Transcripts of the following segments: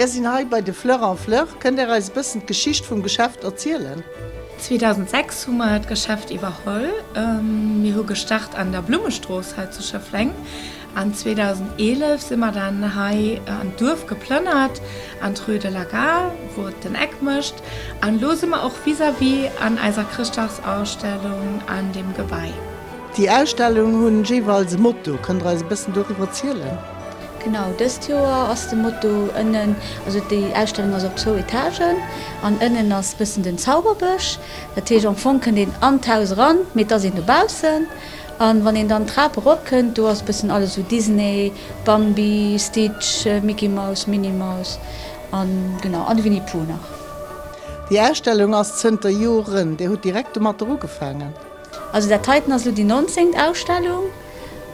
Mär sinn hei bei de Fleur en Fleur. Kënnt Där eis e bëssen d'Geschicht vum Geschäft erzielen? 2006 hu mer d'Geschäft iwwerholl. Mir hu gestart an der Blummestrooss hei zu Schëffleng an 2011 si mer dann hei an d'Duerf geplënnert, an d'Rue de la Gare, wou et den Eck mécht. An elo si mer och vis-à-vis an eiser Chrëschtdagsausstellung an deem Gebai. Déi Ausstellung hunn jeeweils e Motto. Kënnt der eis e bëssen doriwwer zielen? Genau, dëst Joer ass de Motto ënnen, also déi Ausstellung ass op zwou Etagen an ënnen ass bëssen den Zauberbësch. Dat heescht am Fong kënnt een an d'Haus eran, mee et ass een dobaussen. An wann een dann d'Trap erop kënnt, do ass bëssen alles esou Disney, Bambi, Stitch, Mickey Mouse, Minnie Mouse an genau an de Winnie Pooh nach. Déi Ausstellung ass zënter Joren, Dir hutt direkt domatter ugefaangen? Also dat heiten ass elo déi nonzéngt Ausstellung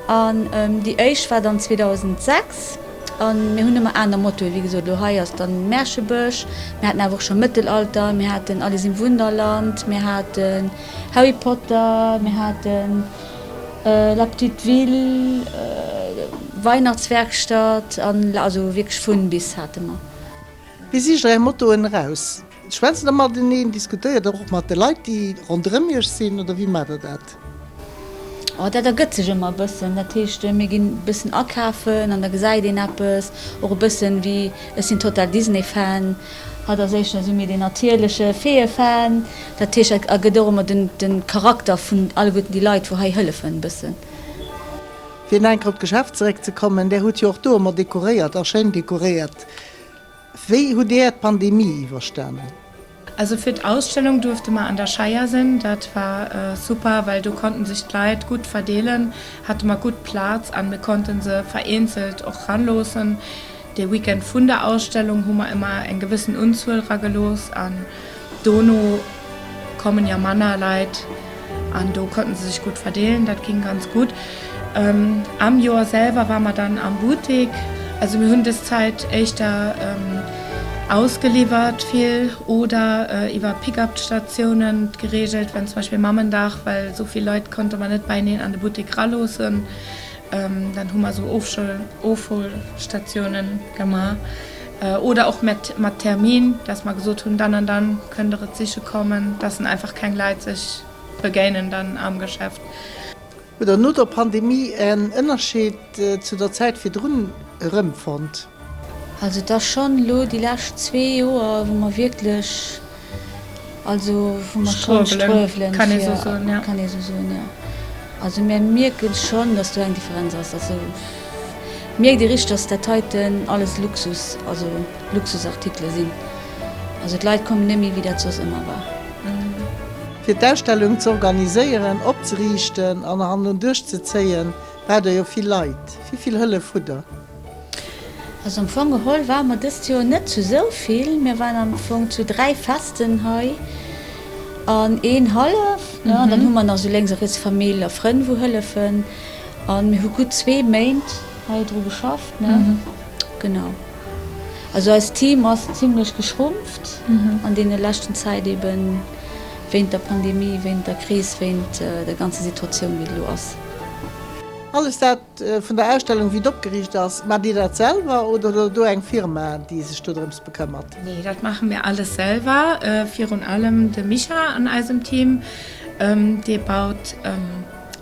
an déi éischt war dann 2006 an mir hunn ëmmer aner Mottoen. Wéi gesot, elo hei ass dann Märchebësch, mir haten awer och scho Mëttelalter, mir haten Alice im Wunderland, mir haten Harry Potter, mir haten La petite ville, Weihnachtswerkstatt an also wierklech vun bis hate mer. Wéi sicht der är Mottoen eraus? Schwätzt der mateneen? Diskutéiert der och mat de Leit, déi ronderëm iech sinn, oder wéi maacht der dat? Oh, dat ergëtt sech ëmmer e bëssen. Dat heescht, mir ginn e bëssen akafen an da gesäit een eppes. Och e bëssen wéi, ech sinn total Disney-Fan, hatt ass éischter esou méi deen natierleche Feeë-Fan. Dat heescht, dat ergëtt och ëmmer den, de Charakter vun alleguerten déi Leit, wou hei hëllefen, e bëssen. Fir nach eng Kéier op d'Geschäft zeréckzekommen, Där hutt jo och do ëmmer dekoréiert a schéin dekoréiert. Wéi hutt Där d'Pandemie iwwerstanen? Also fir d'Ausstellung duerfte mer an der Scheier sinn. Dat war super, well do konnten sech d'Leit gutt verdeelen, hate mer gutt Plaz an mir konnten se vereenzelt och ranloossen. De Weekend vun der Ausstellung hu mer ëmmer eng gewëssen Unzuel ragelooss an dono kommen jo manner Leit an do konnten se sech gutt verdeelen, dat ging ganz gutt. Am Joer selwer war mer dann am Buttek, also mir hunn des Zäit éischter ausgeliwwert vill oder iwwer Pick-up-Statiounen gereegelt, wenn zum Beispill Mammendag, well esou vill Leit konnte mer net beieneen an de Buttek raloossen. Dann hu mer esou Ofholstatiounen gemaach oder och mat Termin, dass mer gesot hunn, dann an dann kënnt der et siche kommen, dass en einfach keng Leit sech begéinen dann am Geschäft. Hutt der no der Pandemie en Ënnerscheed zu der Zäit virdrun erëmfonnt? Also et ass schonn elo déi lescht zwee Joer, wou mer wierklech, also wou mer schonn struewelen, kann ee sou soen, jo. Kann ee sou soen, jo. Also mir mierke schonn, datt do eng Differenz ass. Also mierkt ee richteg, datt dat heiten alles Luxus, also Luxusartikele sinn. Also d'Leit kommen net méi, wéi dat soss ëmmer war. Fir d'Ausstellung ze organiséieren, opzeriichten an herno duerchzezéien, braucht der jo vill Leit. Wéi vill Hëllef hutt der? Also am Fong geholl ware mer dëst Joer net zu sou vill. Mir waren am Fong zu 3 Festen hei an een hallef, ne, an dann hu mer nach sou lénks a riets Famill a Frënn wou hëllefen. An mir hu gutt zwee Méint hei dru geschafft, ne. Genau. Also eist Team ass zimlech geschrumpft an deene leschten Zäit eben wéint der Pandemie, wéint der Kris, wéint der ganzer Situatioun wéi et elo ass. Alles dat vun der Ausstellung wéi et opgeriicht ass, maacht Dir dat selwer oder hutt Der do eng Firma déi sech dodrëms bekëmmert? Nee, dat maache mir alles selwer. Virun allem de Micha an eisem Team, dee baut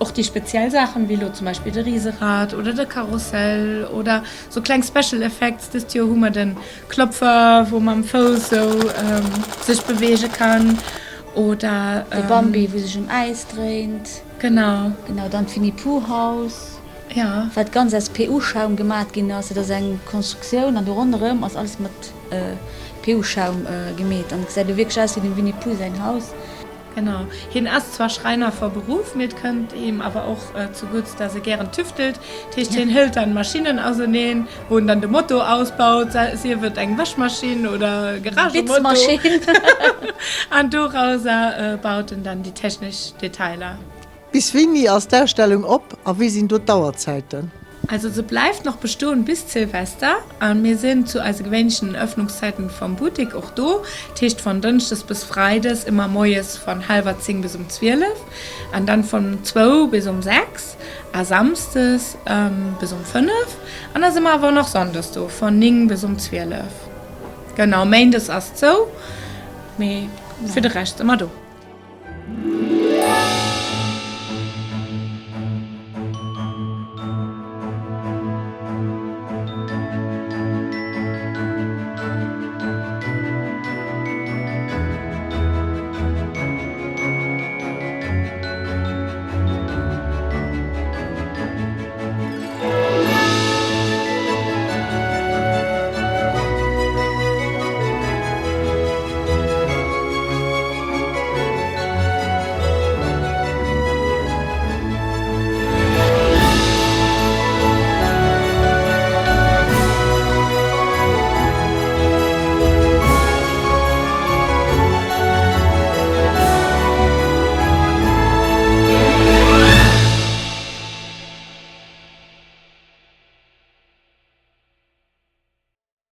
och déi speziell Saachen, wéi elo zum Beispill de Riserad oder de Karussell oder sou kleng Special Effects. Dëst Joer hu mer de Klopfer, wou mam Fouss sou sech beweege kann oder. De Bambi, wou sech um Äis dréint. Genau. Genau, dann d'Winnie Pooh Haus, Ja. wat ganz aus PU-Schaum gemat ginn ass. Dat ass eng Konstruktioun an do ronderëm ass alles mat PU-Schaum gemeet an et gesäit elo wierklech aus wéi dem Winnie Pooh säin Haus. Genau. Hien ass zwar Schräiner vor Beruf, mee et kënnt him awer och zugutts, dass e gären tüftelt. Dat heescht, hien hëlt dann Maschinnen auserneen, wou en dann de Moto ausbaut, sief et eng Wäschmaschinn oder e Garagemoto. Bitzmaschinn. An dorauser baut en dann déi technesch Detailer. Bis wéini ass d'Ausstellung op a wéi sinn do d'Auerzäiten? Also se bleift nach bestoen bis Silvester a mir sinn zu eise gewéinlechen Öffnungszäiten vom Buttek och do, dat heescht von Dënschdes bis Freides ëmmer moies von hallwer 10 bis um 12 an dann von zwou bis um 6 a Samsdes bis um 5 an da si mer awer och nach Sonndes do von 9 bis um 12. Genau, méindes ass zou, mee fir de Rescht si mer do.